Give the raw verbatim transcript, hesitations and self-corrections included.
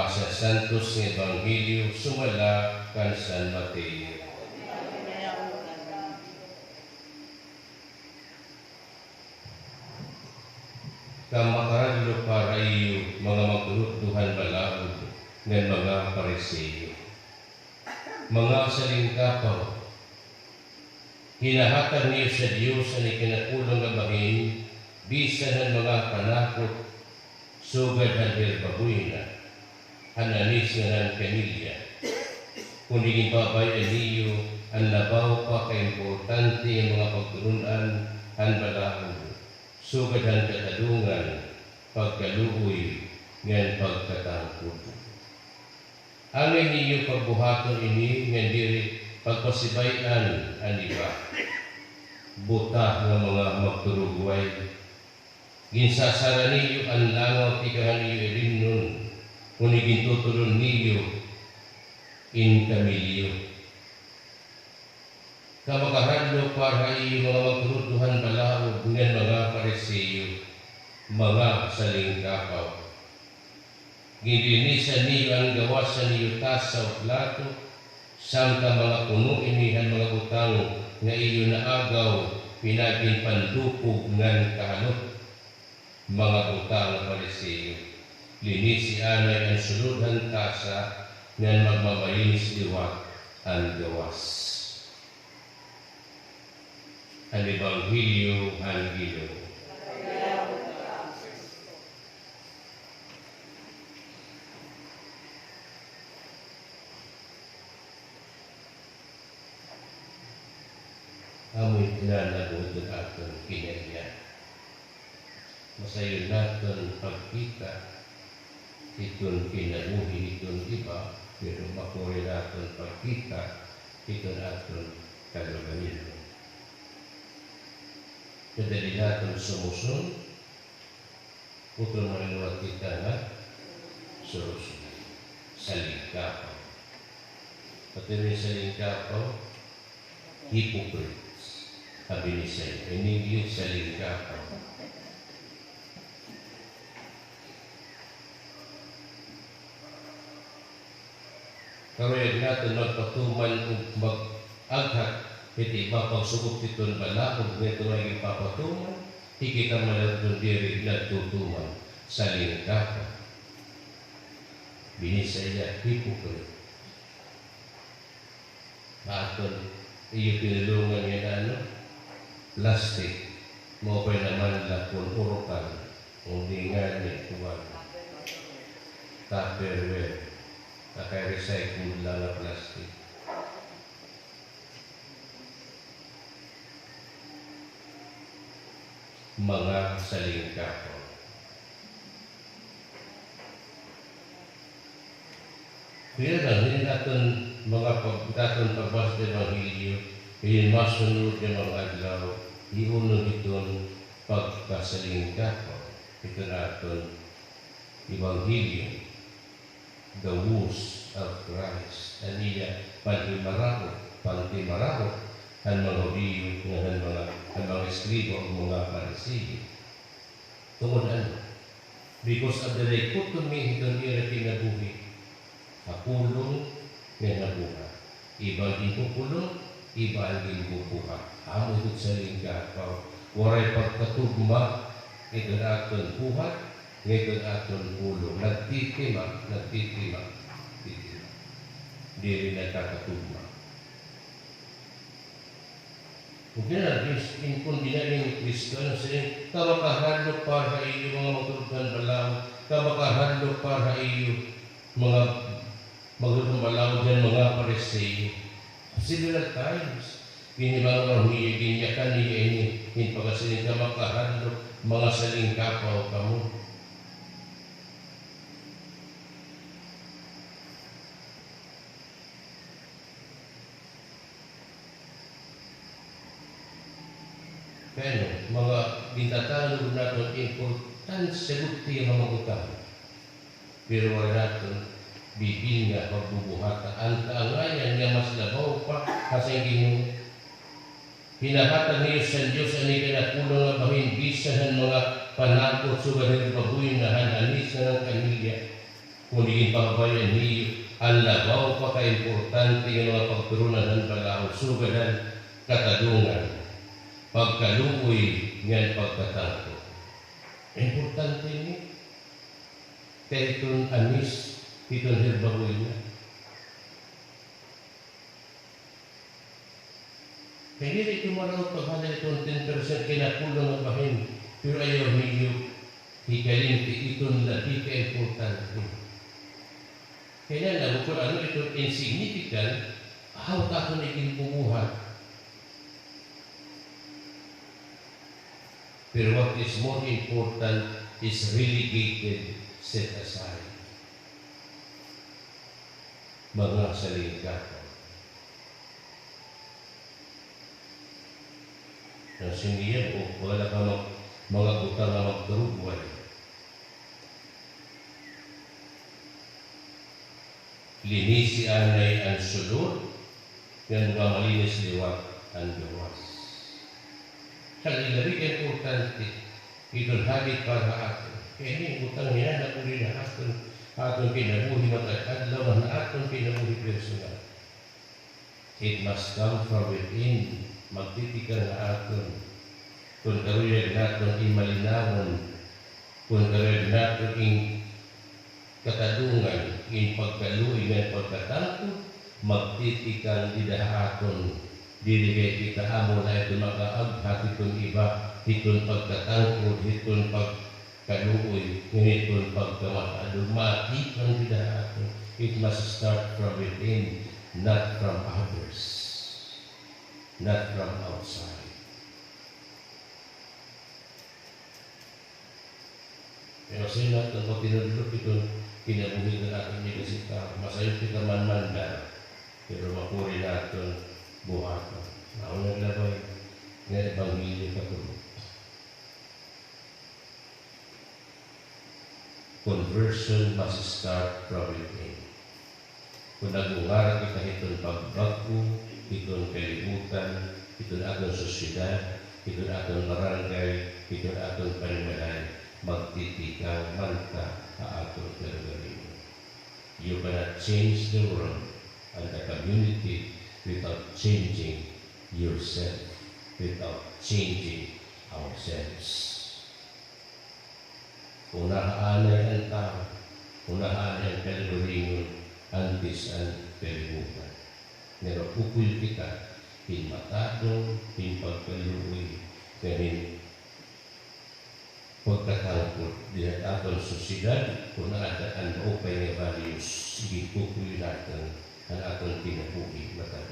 Sa Santos nga Ebanghelyo sumala kan San Mateo. Kamakahadlok para ha iyo, mga magturutdo han balaod ngan mga Fariseo, mga salingkapaw! Hinahatag niyo sa Dios an ikinapulong nga bahin bisan han mga panakot, sugad han herba buena, han anis ngan han kanelya. Kon iginbabay-an niyo an labaw pa ka importante nga mga pagtulon-an han balaod, sugad han katalongan, pagkaluoy, ngan pagkatangkod. Angay niyo pagbuhaton ini ngan diri pagpasibay-an an iba. Buta nga mga magturugway! Ginsasara niyo an langaw tikang han iyo irimnon, kon igintutulon niyo in kamelyo. Kamakahadlok para ha iyo, mga magturutdo han balaod ngan mga Fariseo, mga salingkapaw! Ginlinisan niyo an gawas han iyo tasa o plato, samtang mga puno ini han mga butang nga iyo naagaw pinaagi hin panlupog ngan kahalot. Mga buta nga Fariseo, linisi anay an sulod han tasa ngan magmamalinis liwat an gawas. An Ebanghelyo han Ginoo. Amo it nanabo hiton aton kinaiya. Masayon naton pagkita hiton kinabuhi hiton iba, pero makuri naton pagkita hiton aton kalugaringon. Kadali naton sumuson, utro man liwat kita nga suruson. Salingkapaw. Pati may salingkapaw, hypocrites. Ha Binisaya, in English, salingkapaw. Karuyag naton magpatuman ug mag-aghat hit iba pagsugot hiton balaod nga ito nga ginpapatuman, hi kita man adton diri nagtutuman, salingkapaw. Binisaya, hypocrite. Aton iyo pinulongan nga ano, plastic. Mao pa'y naman la kon urukan, o di ngani kuan, Tupperware. Nakay recycle la nga plastic. Mga salingkapaw. Kaya lang, hinin aton mga pag-, aton pagbasa sa Ebanghelyo, hinin masunod nga mga adlaw, hiunon hiton pagkasalingkapaw, hiton aton Ebanghelyo. The woes of Christ, an iya panhimaraot, pantimaraot han mga Hudiyo ngan han mga, han mga eskriba ug mga Fariseo. Tungod ano? Because of the dichotomy hiton ira kinabuhi, ha pulong ngan ha buhat. Iba an ginpupulong, iba an ginbubuhat. Amo iton salingkapaw. Waray pagkatugma iton aton buhat ngan iton aton pulong. Nagtitima, nagtitima, nagtitima. Diri nagkakatugma. Ug dinala, in kon dinala ni Kristo, ano siring, kamakahadlok para ha iyo, mga magturutdo han balaod, kamakahadlok para ha iyo, mga magturutdo han balaod ngan mga Fariseo. Several times, ginhimangaw niya, ginyakan niya ini, hin pagkasiring, kamakahadlok, mga salingkapaw kamo. Kay ano, mga gintatangan naton importante sa gutiya nga mga butang. Pero waray naton bibilnga, pagbubuhata an kaangayan nga mas labaw pa ha sa Ginoo. Hinahatag niyo sa Dios an ikinapulong nga bahin bisan han mga panakot, sugad han herba buena, han anis, ngan han kanelya. Kon ginpakabay-an niyo an labaw pa ka importante nga mga pagturunan han balaod, sugad han katadongan, pagkaluoy, ngan pagkatangkod. Importante ini. Kay hiton anis, hiton herbagoy na. Kay diri ito maraot paghalad hiton ten percent kay nakulang nga bahin, pero ayaw niyo hikalimti iton labi ka importante. Kay nana, bukon ano iton insignificant, how ta aton iginbubuhat. Pero what is more important is relegated, set aside. Mga salingkapon. Nasiring niya, o, wala ka mag-, mga butang nga magturugway. Linisi anay an sulod, ngan mga malinis liwat an gawas. Kay labi ka importante, iton habit para ha aton. Kay ini butang niya na uli na aton, aton kinabuhi matag adlaw, ngan aton kinabuhi personal. It must come from within. Magtitikang ha aton. Kon karuyag naton imalinawon, kon karuyag naton in katadongan, in pagkaluoy ngan pagkatangkod, magtitikang dida ha aton. Diri kay kita amo la ito mag-aaghat hiton iba, hiton pagkatangkod, hiton pag- kaluoy, ngan hiton pagkamat-ado, matikang dida ha aton. It must start from within, not from others, not from outside. Pero sa naton pagtinudlo, hiton kinabuhi nga aton ini kasi ta, masayop kita manmandar, pero makuri naton buhaton. Mao nga labay nga ebanghelyo katulo. Conversion must start from within. Kon nag-ungara kita hiton pagbag-o, hiton kalibutan, hiton aton sosyedad, hiton aton barangay, hiton aton panimalay, magtitikang man ta ha aton kalugaringon. You cannot change the world and the community without changing yourself, without changing ourselves. Unaha anay an tawo, unaha anay an kalugaringon, antes an kalibutan. Ngan mag-ukoy kita hin matadong, hin pagkaluoy, ngan hin pagkatangkod dida ha aton sosyedad, kon aada an maupay nga values, ginkukuyoy naton an aton kinabuhi matag